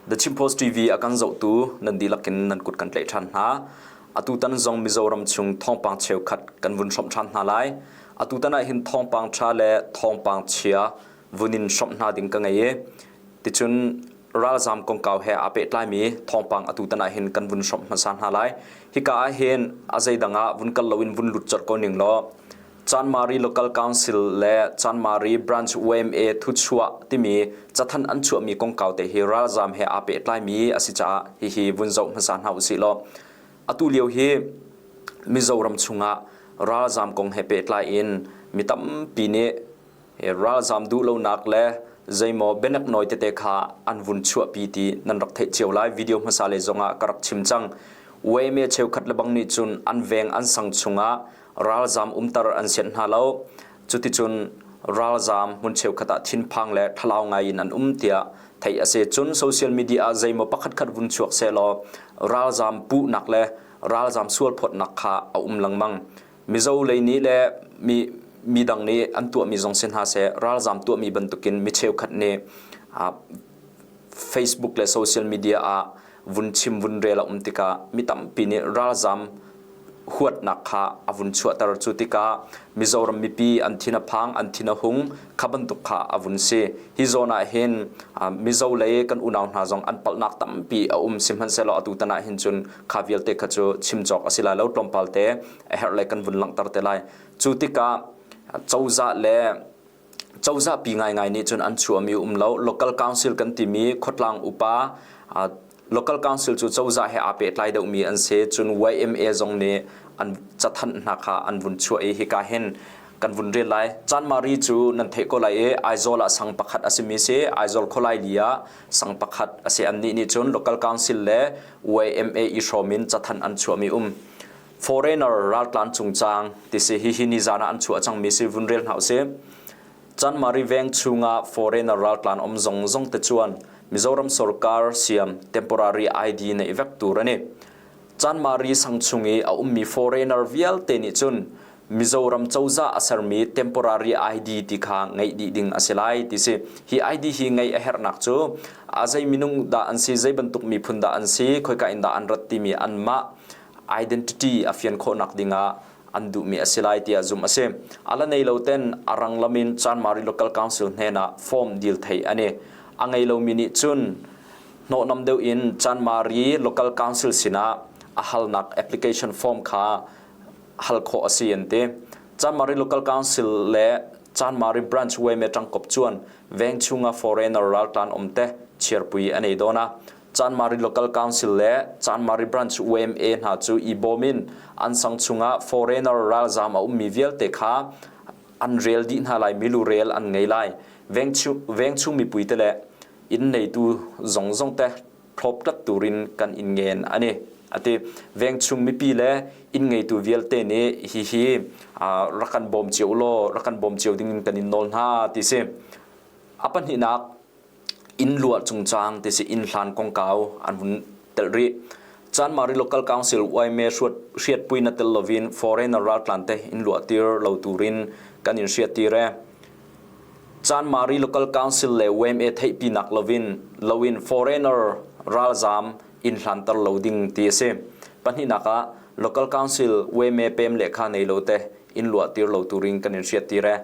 The Chin Post TV a kan zohtu nan dihlak in nan kut kan tlaih ṭhan hna. Atutan zong Mizoram chung thawngpang cheukhat kan vun hrawmh ṭhan hna lai. Atutan ah hin thawngpang ṭha le thawngpang chia vun in hrawmh hna ding ka ngei i ticun ralzam kongkau he aa pehtlaimi thawngpang atutan ah hin kan vun hrawmh hmasa hna lai. Hika ah hin a zeidang ah vun kal loin vun lut colh ko ning law Chanmari Local Council le Chanmari Branch YMA thuchuah timi cathanh an chuahmi kongkau te hi ralzam he aa pehtlaimi a si caah hihi vun zoh hmasa hna usih law atu lio hi Mizoram chungah ralzam kong he pehtlai in mi tampi nih ralzam duhlonak le zeimaw bianek nawi tete kha an vun chuahpi ti nan rak theih cio lai. Video hmasa le zongah ka rak chim cang. YMA cheukhat le bang nih cun an veng an sang chungah ralzam umter an sianh hna lo. Cuticun ralzam hmun cheukhat ah thinphang le thlalau ngai in an um tiah theih a si. Cun social media ah zeimaw pakhatkhat vun chuak sehlaw ralzam puhnak le ralzam sualphawtnak kha a um lengmang. Mizo lei nih le mi midang nih an tuahmi zong si hna seh ralzam tuahmi bantukin mi cheukhat nih Facebook le social media ah vun chim vun rel a um tikah mi tampi nih ralzam huatnak kha a vun chuahter. Cu tikah Mizoram mipi an thin a phang, an thin a hung, kha bantuk kha a vun si. Hi zawn ah hin Mizo lei kan unau hna zong an palhnak tampi a um. Sihmanhsehlaw atu tan ah hin cun kha vialte kha cu chim cawk a si lai lo, tlawmpal te a herh le kan vun langhter te lai. Cu tikah cozah le cozah pi ngaingai nih cun an chuahmi um lo. Local council kan timi khuatlang upa, local council cu cozah he aa pehtlai deuhmi an si. Cun YMA zong nih an cathanh hna kha an vun chuah i hika hin kan vun rel lai. Chanmari cu nan theih ko lai i Aizawl ah sang pakhat a simi si. Aizawl khualaili ah sang pakhat a si. Annih nih cun local council le YMA i hrawm in cathanh an chuahmi um. Foreigner raltlan cungcang ti si. Hihi nizan ah an chuah cangmi si, vun rel hna usih. Chanmari veng chungah foreigner raltlan um zong zong te chuan Mizoram sarkar siam temporary ID nei vek tur ani. Chanmari sang chung i a ummi foreigner vialte nih cun Mizoram cozah a sermi temporary ID ti kha ngeih dih ding a si lai ti si. Hi ID hi ngeih a herhnak cu a zei minung dah an si, zei bantuk miphun dah an si, khoika in dah an rat timi anmah identity a fian khawhnak dingah an duhmi a si lai tiah zumh a si. A la nei lo ten a rang lam in Chanmari Local Council hnenah form dil thei ani. A ngei lomi nih cun hnawhnam deuh in Chanmari Local Council sinah a halnak application form kha hal khawh a si an ti. Chanmari Local Council le Chanmari Branch Weme Tangkop chuan veng chunga foreigner raltlan omte chiarpui anei dona. Chanmari Local Council le Chanmari Branch YMA hna cu i bawm in an sang chungah foreigner ralzaam a ummi vialte kha an rel dih hna lai, milu rel an ngei lai. Vengchung mipui te le inn neitu zongzong te thlawp tlat turin kan in ngen ani ati. Vengchung mipi le inn ngeitu vialte nih hihi rak kan bawm cio law rak kan bawm cio ding in kan in nawl hna ti si. A pahnihnak, inn luah cungcang ti si, inn hlan kongkau an hun telh rih. Chanmari Local Council YMA hriatpui na tel lovin foreigner raltlan te inn luah tir lo turin kan in hriat tir e. Chanmari Local Council le YMA theihpinak lovin loin foreigner ralzam inn hlanter lo ding ti a si. Pahnihnak ah Local Council YMA pem lehkha nei lo te inn luah tir lo turin kan in hriat tir e.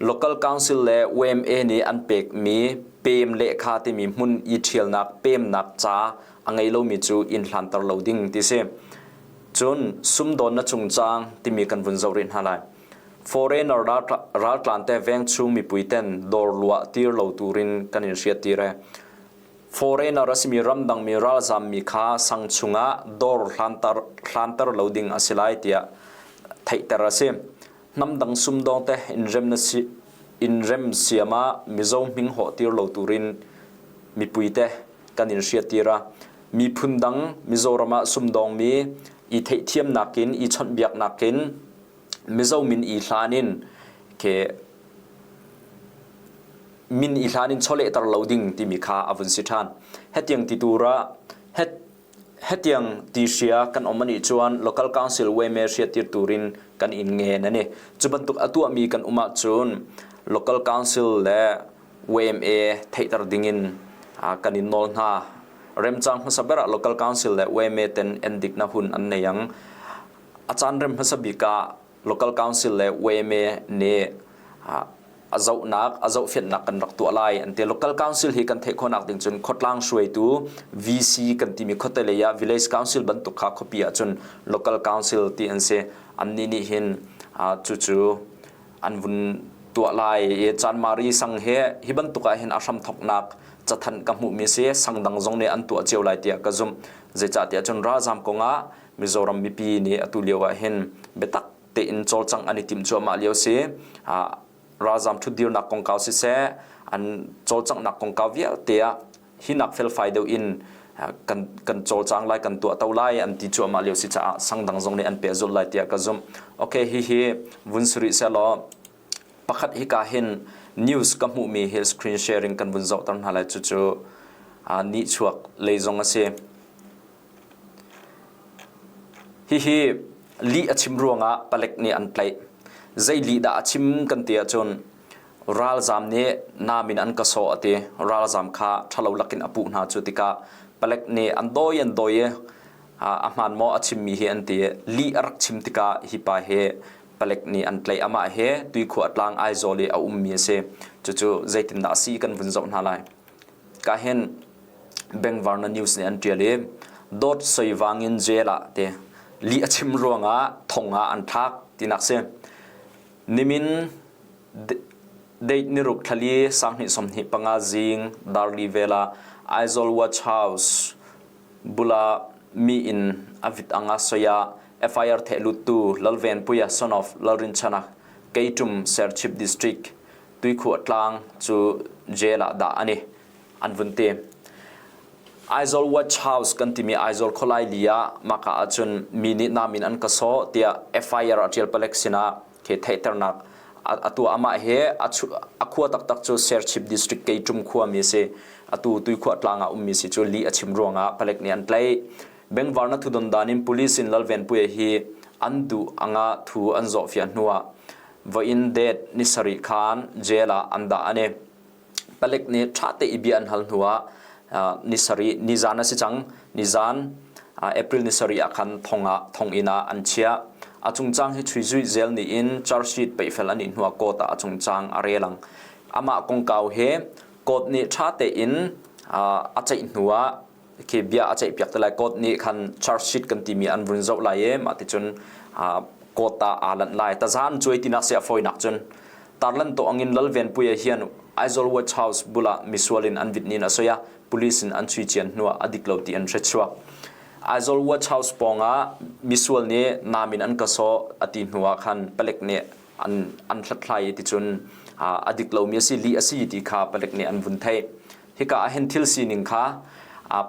Local Council le YMA nih an pekmi pem lehkha timi hmun i ṭhialnak pemnak ca a ngei lomi cu inn hlanter lo ding ti si. Cun sumdawnnak cungcang timi kan vun zoh rih hna lai. Foreigner raltlan te vengchung mipui ten dawr luah tir lo turin kan in hriat tir e. Foreigner a simi ramdangmi ralzammi kha sang chungah dawr hlanter, hlanter lo ding a si lai tiah theihter a si. Hnamdang sumdawng te inrem siam ah Mizo hming hawhtir lo turin mipui te kan in hriattir a. Miphun dang Mizoram ah sumdawngmi i theihthiamnak in i chawnhbiaknak in Mizo min i hlan in ke min i hlan in chawlehter lo ding timi kha a vun si ṭhan. Hetiang ti tur ah Hetiang ti hria kan um anih chuan local council YMA hriattir turin kan in ngen ani. Cu bantuk a tuahmi kan um ahcun local council le YMA theihter dingin kan in nawl hna. Remcang hmasa ber ah local council le YMA ten endikna hun an nei ang. A caan rem hmasa bik ah local council le YMA nih a zohnak a zohfianhnak kan rak tuah lai an ti. Local council hi kan theih khawhnak ding cun khuatlang hruaitu VC kan timi khuate lei ah village council bantuk kha khuapi ahcun local council ti an si. Annih nih hin cucu an vun tuah lai i Chanmari sang he hi bantuk ah hin a hramthoknak cathanh ka hmuhmi si sang dang zong nih an tuah cio lai tiah ka zumh. Zeicahtiah cun ralzam kongah Mizoram mipi nih atu lio ah hin biatak tein cawlcangh an i timh cuahmah lio si. Ralzam ṭhutdirnak kongkau siseh, an cawlcanghnak kongkau vialte ah hinak felfai deuh in kan kan cawlcang lai kan tuah to lai an ti cuahmah lio si caah sang dang zong nih an pehzulh lai tiah ka zumh. Okay, hihi vun si rih sehlaw pakhat hika hin news ka hmuhmi hi screen sharing kan vun zohter hna lai cucu nihchuak lei zong a si. Hihi lih a chim ruangah palek nih an tlaih. Zei lih dah a chim kan ti ahcun ralzam nih nam in an ka sawh a ti. Ralzam kha ṭhalo lakin a puh hna cu tikah palek nih an dawi an dawi i a hmaan maw a chimmi hi an ti. Lih a rak chim tikah hi pa hi palek nih an tlaih. Amah hi Tuikhua tlang Aizawl i a ummi a si. Cucu zeitindah a si kan vun zoh hna lai. Ka hin Bengvarna News nih an ṭial i dawt soivang in jail ah ti lih a chim ruangah thong ah an thlak tinak si. Nimin date niruk thlali sanghnih 25 zing darli vela Aizawl Watch House bula mi in a vit anga soya FIR thehluttu Lalvenpuia son of Lalrinchana Keitum Serchhip District Tuikhuah tlang cu jail ah dah ani an vun ti. Aizawl Watch House kan timi Aizawl khualai li ah maka ahcun mi nih nam in an ka sawh tiah FIR a ṭial palek sinah khi theihternak atu amah he a khua taktak cu Serchhip District Keitum khua mi si atu Tuikhuah tlang ah ummi si cu li a chim ruangah palek nih an tlaih. Bengvarna thudon dan in police in Lalvenpuia hi an duh anga thu an zawhfiah hnuah voin date ni sarih khan jail ah an dah ani. Palek nih ṭha te i bia an hal hnuah ni sarih nizan a si cang nizan April ni sarih ah khan thong ah thonginn ah an chiah. A cungcang hi chuizui zel nih in charge sheet peihfel an ih hnuah court ah a cungcang a rel ang. Amah kongkau he court nih ṭha tein a ceih hnuah khi bia a ceihpiak te lai court nih khan charge sheet kan timi an vun zoh lai i mah ti cun court ah aa lanh lai tazan cuai tinak si a fawinak cun tarlan to angin lalvenpuia hian Aizawl Watch House bulah misual in an vit nin a soi a police in an chui cian hnuah a dik lo ti an hre chuak Aizawl Watch House pawngah misual nih nam in an ka sawh a ti hnuah khan palek nih an an hlathlai i ticun a dik lomi a si li a si ti kha palek nih an vun theih Hika ah hin thil sining kha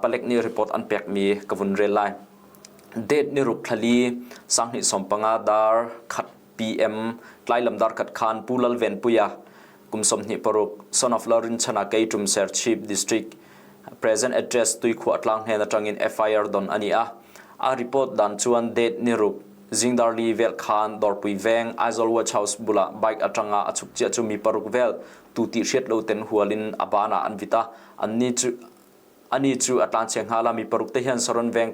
palek nih report an pekmi ka vun rel lai. Date ni ruk thlali sanghnih 15 dar khat PM tlailam dar khat khan Pu Lal Ven Puia kum 26 son of Lalrinchana Keitum Serchhip District present address Tuikhua tlang hnen atangin FIR don ani a. A report dan chuan date ni ruk zingdarli vel khan Dawrpui Veng Aizawl Watch House bula bike atanga a chuk chia chu mi paruk vel tu ti hriat lo ten hual in a ban ah an vit a anni cu ani cu a tlanchia hnga la mi paruk te hian Saron veng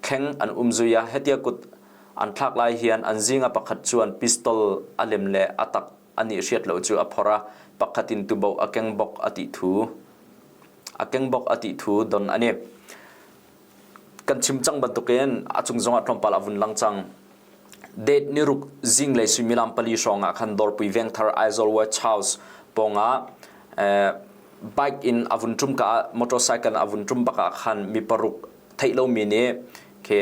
thleng an um zui a hetia kut an thlak lai hian an zinga pakhat chuan pistol a lem le a tak ani hriat lo chu a phor a pakhat in tubo a keng bok a ti thu a keng bok a ti thu don ani kan chim cang bantukin a cung zongah tlawmpal a vun lang cang Date niruk zinglei suimilam pali hrawng ah khan Dawrpui Vengthar Aizawl Watch House pawngah bike in a vun ṭum ka ah motorcycle a vun ṭum bak ah khan mi paruk theih lomi nih khi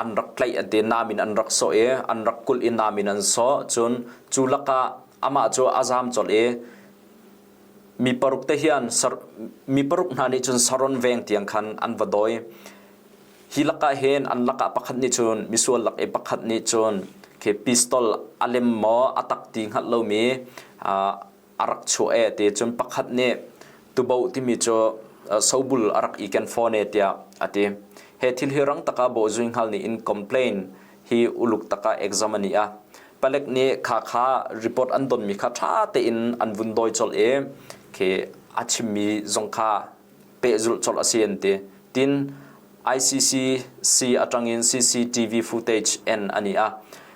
an rak tlaih an ti nam in an rak sawh i an rak kulh i nam in an sawh cun cu lakah amah cu a zaam colh i mi paruk te hian mi paruk hna nih cun Saron veng tiang khan an va dawi Hi lakah hin an lakah pakhat nih cun misual lak i pakhat nih cun khi pistol a lem maw a tak ti hngalh lomi a rak chuah e ti cun pakhat nih tubo timi cu sobul a rak i ken fawn e tiah a ti. He thil hi rang taka bawhzui hngal nih in complain hi uluk taka exam ani a. Palek nih kha kha report an donmi kha ṭha tein an vun dawi colh i khi a chimmi zong kha pehzulh colh a si an ti. Tin ICCC atangin CCTV footage en ani a.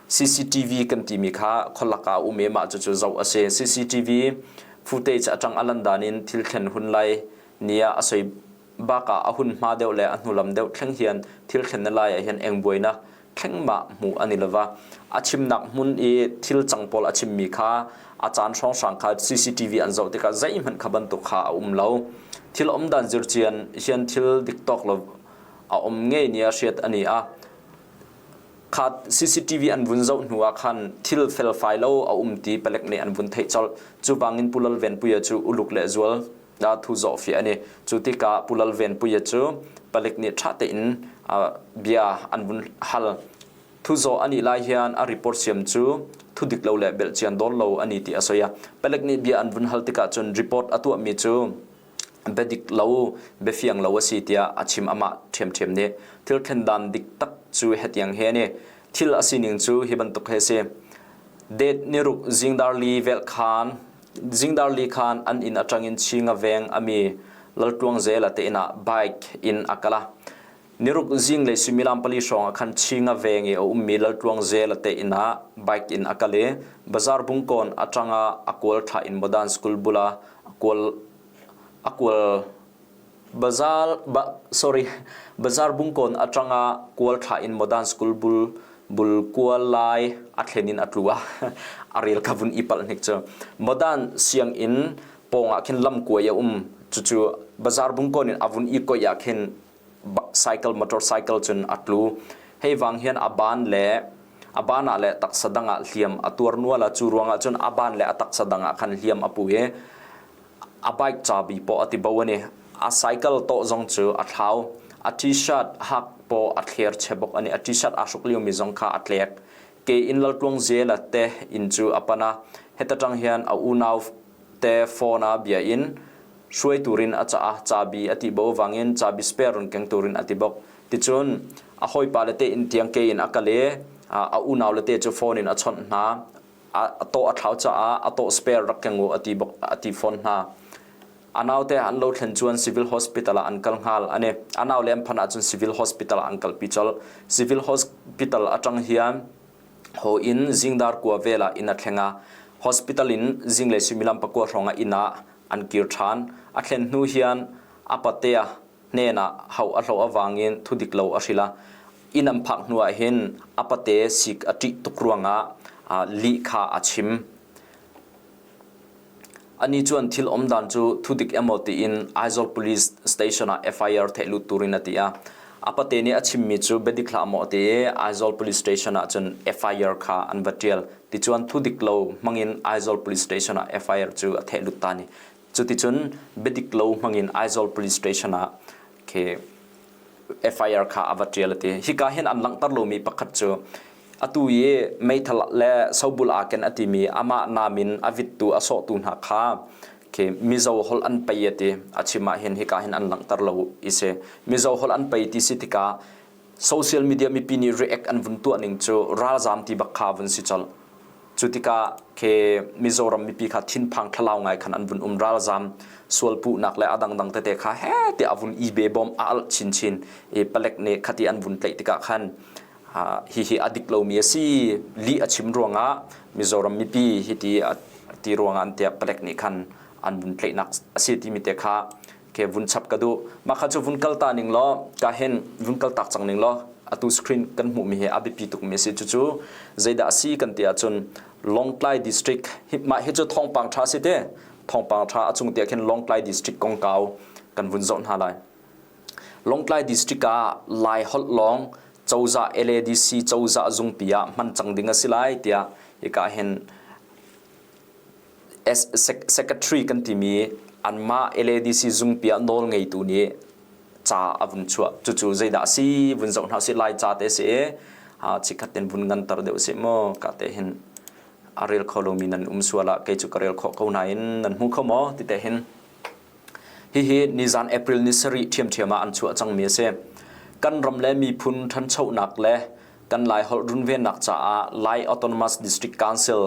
CCTV kan timi kha kholak ah um i mah cucu zoh a si. CCTV footage atang alan dan in thil thlen hun lai ni ah a soi bak ah a hun hma deuh le a hnulam deuh thleng hian thil thlen na lai ah hian eng buaina thlengmah hmuh an i lova. A chimnak hmun i thil cang pawl a chimmi kha a caan hrawnghrang kha CCTV an zoh tikah zeihmanh kha bantuk kha a um lo. Thil umdan zircian hian thil dik tawk lo a um ngei nia hriat ani a. Kha CCTV an vun zoh hnu ah khan thil felfai lo a um ti palek nih an vun theih colh. Cuvangin Pu Lal Venpuia cu uluk le zual da thu zawh fi ani. Cu tikah Pu Lal Venpuia cu palik nih ṭha tein bia an vun hal. Thuzawh ani lai hian a report siam cu thu dik lo le belhchian dawn lo ani ti a soi a. Palek nih bia an vun hal tikah cun report a tuahmi cu biadik lo biafiang lo a si tiah a chim amah ṭhiamṭhiam nih. Thil thlen dan dik tak cu hetiang he ani. Thil a sining cu hi bantuk he si. Det niruk zingdar li vel khan Zingdar li khan an inn aṭangin Chinga veng ami Laltluang Zela te inn ah bike in a kal a. Niruk zinglei suimilam pali hrawng ah khan Chinga veng i a ummi Laltluang Zela te inn ah bike in a kal i Bazar Bungkawn aṭanga a kual thla in Modern School bula a kual a kual Bazar ba sorry Bazar Bungkawn aṭanga kual thla in Modern School bul bul kual lai a thlen in a tlu a a rel kha vun i palh hnik cu Modern sianginn pawng ah khin lamkuai a um cucu Bazar Bungkawn in a vun i koih ah khin cycle motorcycle cun a tlu hei vang hian a ban le a ban ah le taksa dang ah hliam a tuar nual a cu ruangah cun a ban le a taksa dang ah khan hliam a pu i A bike cabi paw a ti bo ani. A cycle tawh zong cu a thlau. A t-shirt hak paw a thler che bok ani. A t-shirt aa hruk liomi zong kha a tlek. Ke in laltluang zel a te inn cu a pan a. Heta tang hian a unau te phone ah bia in hruai turin a cah a. Cabi a ti bo wangin cabi spare run keng turin a ti bok. Ticun a hawipa le te inn tiang ke in a kal i a unau le te cu phone in a chawnh hna. A tawh a thlau caah a tawh spare rak keng u a ti bok a ti fawn hna. A naute an lo thlen chuan civil hospital ah an kal hngal ani. A nau le an phan ahcun civil hospital ah an kalpi colh. Civil hospital atang hian ho in zingdar kua vel ah inn a thleng a. Hospital in zinglei suimilam pakua hrawng ah inn ah an kir ṭhan. A thlen hnu hian a patea hnenah hauh a hlawh avangin thudik lo a hril a. Inn an phak hnu ah hin a pate sik a ṭih tuk ruangah lih kha a chim. Ani chuan thil awmdan cu thudik emaw tiin Aizawl Police Station ah FIR theihlut turin a ti a. A pate nih a chimmi cu biadik hlah maw ti i Aizawl Police Station ah cun FIR kha an va ṭial. Tichuan thudik lo hmangin Aizawl Police Station ah FIR cu a thehlut ta ni. Cuticun biadik lo hmangin Aizawl Police Station ah khi FIR kha a va ṭial a ti. Hika hin an langhter lomi pakhat cu atu i meithal le sobul aa ken a timi amah naam in a vittu a sawhtu hna kha khi Mizo holh an pei a ti. A chim ah hin hika hin an langhter lo i si. Mizo holh an pei ti si tikah social media mipi nih react an vun tuah ning cu ralzam ti bak kha vun si colh. Cu tikah khi Mizoram mipi kha thinphang thlalau ngai khan an vun um ralzam sualpuhnak le a dangdang tete kha he tiah a vun i be bom a alh chinchin i palek nih khati an vun tlaih tikah khan hihi a dik lomi a si lih a chim ruangah Mizoram mipi hiti a ti ruangah an tiah palek nih khan an vun tlaihnak a si timi te kha ke vun chap ka duh mah kha cu vun kal ta ning law ka hin vun kal tak cang ning law atu screen kan hmuhmi hi a biapi tukmi a si cucu zeidah a si kan ti ahcun Lawngtlai district hi mah hi cu thawngpang tha si te thawngpang tha a cung tiah khin Lawngtlai district kongkau kan vun zoh hna lai Lawngtlai district ah Lai holh lawng cozah LADC cozah zungpi ah hman cang ding a si lai tiah hika hin Secretary kan timi anmah LADC zungpi ah nawl ngeitu nih ca a vun chuah. Cucu zeidah a si vun zoh hna usih Lai ca te a si i chikkhat ten vun nganter deuh usih mu ka te hin a rel kho lomi nan um sual ah kei cu ka rel khawh ko nain nan hmu kho maw ti te hin hihi nizan April ni sarih ṭhiamṭhiam ah an chuah cangmi a si. Kan ram le miphun ṭhanchonak le kan Lai holh runvennak caah Lai Autonomous District Council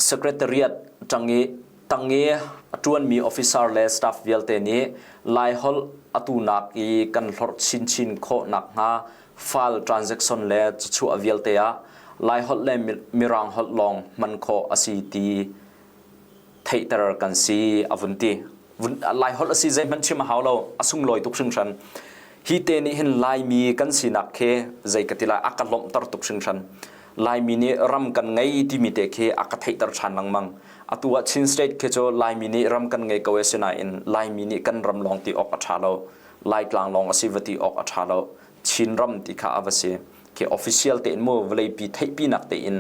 Secretariat ṭang i Tang i a ṭuanmi officer le staff vialte nih Laiholh atu nak i kan hlorh chinchin khawh nakhnga file transaction le cachuah vialte ah Laiholh le Mirang holh lawng hman khawh a si ti theihter kan si a vun ti. Laiholh a si zeihmanh chim a hau lo, a sunglawi tuk hringhran. Hi te nih hin Laimi kan sinak khi zei ka ti lai a ka lawmhter tuk hringhran. Laimi nih ram kan ngei timi te khi a ka theihter ṭhan lengmang. Atu ah Chin State khi cu Laimi nih ram kan ngei ko e sinain Laimi nih kan ram lawng ti awk a ṭha lo. Laitlang lawng a si va ti awk a ṭha lo. Chinram ti kha a va si. Khi official tein mu vawleipi theihpinak tein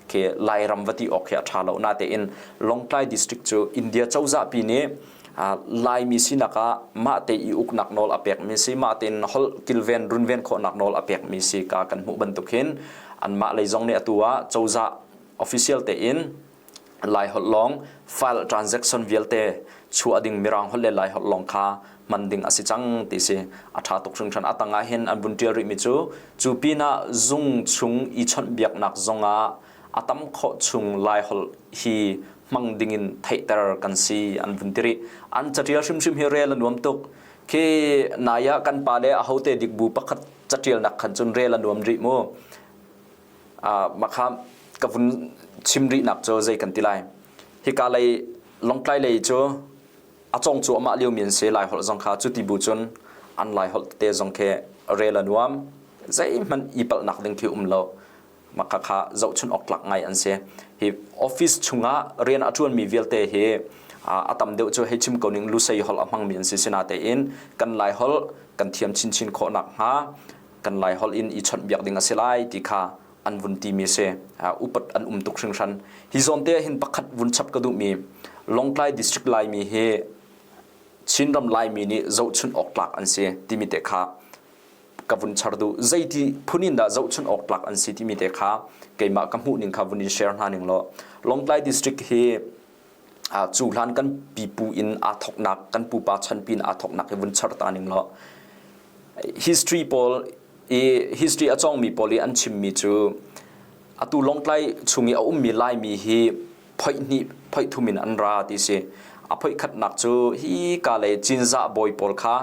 khi Lairam va ti awk khi a ṭha lo. Natein Lawngtlai District cu India cozah pi nih Laimi sinak ah mah te i uknak nawl a pekmi si, mah tein holh kilven runven khawhnak nawl a pekmi si ka kan hmuh bantuk hin anmah lei zong nih atu ah cozah official tein Laiholh lawng file transaction vialte chuah ding Mirang holh le Laiholh lawng kha hman ding a si cang ti si. A ṭha tuk hringhran. A tang ah hin an vun ṭial rihmi cu cu pinah zung chung i chawnhbiaknak zongah a tam khawh chung Laiholh hi hmang dingin theihter kan si an vun ti rih. An caṭial hrimhrim hi rel a nuam tuk. Khi nai ah kan pa le ahote dik bu pakhat caṭialnak khan cun rel a nuam rih mu. Mah kha ka vun chim rihnak cu zei kan ti lai. Hika lei Lawngtlai lei cu a cong cu amah liomi an si Laiholh zong kha cuti bu cun an Laiholh tete zong khi rel a nuam. Zeihmanh i palhnak ding khi um lo. Mah kha kha zohchun awk tlak ngai an si. Hi office chungah rian a ṭuanmi vialte hi a tam deuh cu hei chim ko ning Lusei holh a hmangmi an si. Sinatein kan Laiholh kan thiam chinchin khawh nakhnga kan Laiholh in i chawnhbiak ding a si lai ti kha an vun timi a si. Upat an um tuk hringhran. Hi zawn te ah hin pakhat vun chap ka duhmi Lawngtlai District Laimi hi Chinram Laimi nih zohchun awk tlak an si timi te kha ka vun char duh. Zeiti phun in dah zohchun awk tlak an si timi te kha keimah ka hmuh ning kha vun in share hna ning law Lawngtlai District hi cu hlan kan pipu in aa thoknak kan pupa chan pin aa thoknak hi vun char ta ning law history pawl i history a cawngmi pawl i an chimmi cu atu Lawngtlai chung i a ummi Laimi hi phoih hnih phoih thum in an ra ti si. A phoih khatnak cu hi ka lei Cinzah bawi pawl kha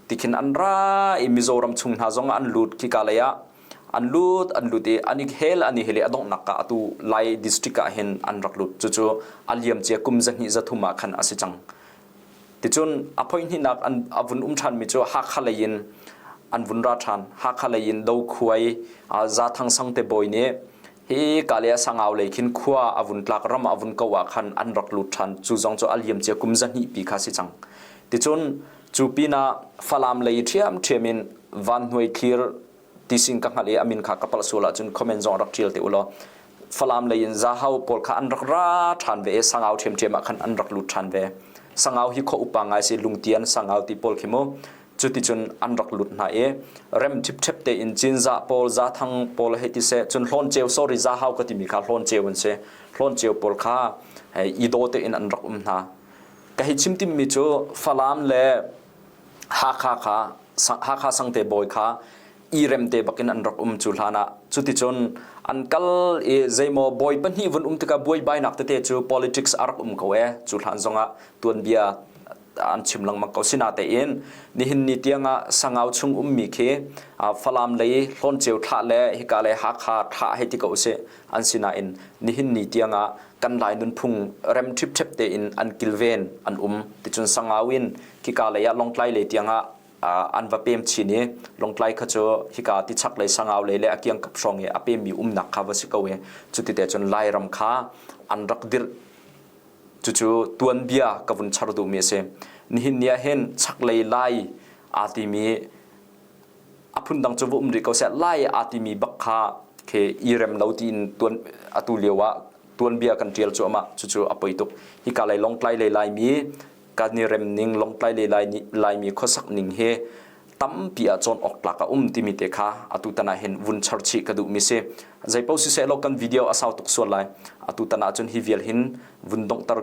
tikhin an ra i Mizoram chung hna zong ah an lut khika lei ah an lut an lut i an i hel an i hel i a donghnak ah atu Lai district ah hin an rak lut cucu a liamcia kum zahnih zathum ah khan a si cang. Ticun a phoihhnihnak an a vun um ṭhanmi cu Hakha lei in an vun ra ṭhan. Hakha lei in Dokhuai Zathang Sangte bawi nih hi ka le Sangau lei khin khua a vun tlak ram a vun ko ah khan an rak lut ṭhan. Cu zong cu a liamcia kum zahnih pi kha si cang. Ticun cu pinah Falam lei ṭhiamṭhiam in Vanhnuai thlir ti sin ka hngalh i a min kha ka palh sual ahcun comment zong rak ṭial te u law Falam lei in Zahau pawl kha an rak ra ṭhan ve i Sangau ṭhiamṭhiam ah khan an rak lut ṭhan ve. Sangau hi khua upa ngai si Lungtian Sangau ti pawl khi mu cuticun an rak lut hna i rem ṭhipṭhep tein Cinzah pawl Zathang pawl hei ti seh cun Hlawnceu sorry Zahau ka timi kha Hlawnceu an si Hlawnceu pawl kha i daw tein an rak um hna. Ka hei chim timmi cu Falam le Hakha kha Hakha Sangte bawi kha i remte bakin an rak um cu hlan ah cuticun an kal i zeimaw bawi pahnih vun um tikah buaibainak tete cu politics a rak um ko e cu hlan zongah tuanbia an chim lengmang ko sinatein nihin ni tiangah Sangau chung ummi khi Falam lei Hlawnceu thlah le hika lei Hakha thlah hei ti ko usih an sinain nihin ni tiangah kan Lai nunphung rem ṭhipṭhep tein an kilven an um ticun Sangau in khika lei ah Lawngtlai lei tiangah an va pem chin i Lawngtlai kha cu hika tichak lei Sangau lei le a kiangkap hrawng i a pemmi umnak kha va si ko i cuti te cun Lairam kha an rak dirh cucu tuanbia ka vun char duhmi a si nihin ni ah hin chaklei Lai aa timi a phundang cu va um rih ko seh Lai aa timi bak kha khi i rem lo tiin tuan atu lio ah tuanbia kan ṭial cuahmah cucu a poi tuk hika lei Lawngtlai lei Laimi kan i rem ning Lawngtlai lei Laimi khuasak ning hi tampi ah cawn awk tlak a um timi te kha atu tan ah hin vun char chih ka duhmi si zeipaoh siseh law kan video a sau tuk sual lai atu tan ah cun hi vial hin vun donghter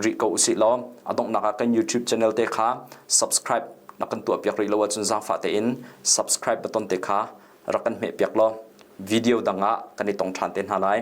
rih ko usih law a donghnak ah kan YouTube channel te kha subscribe na kan tuah piak rih lo ahcun zaangfah tein subscribe button te kha rak kan hmeh piak law video dang ah kan i tong ṭhan te hna lai.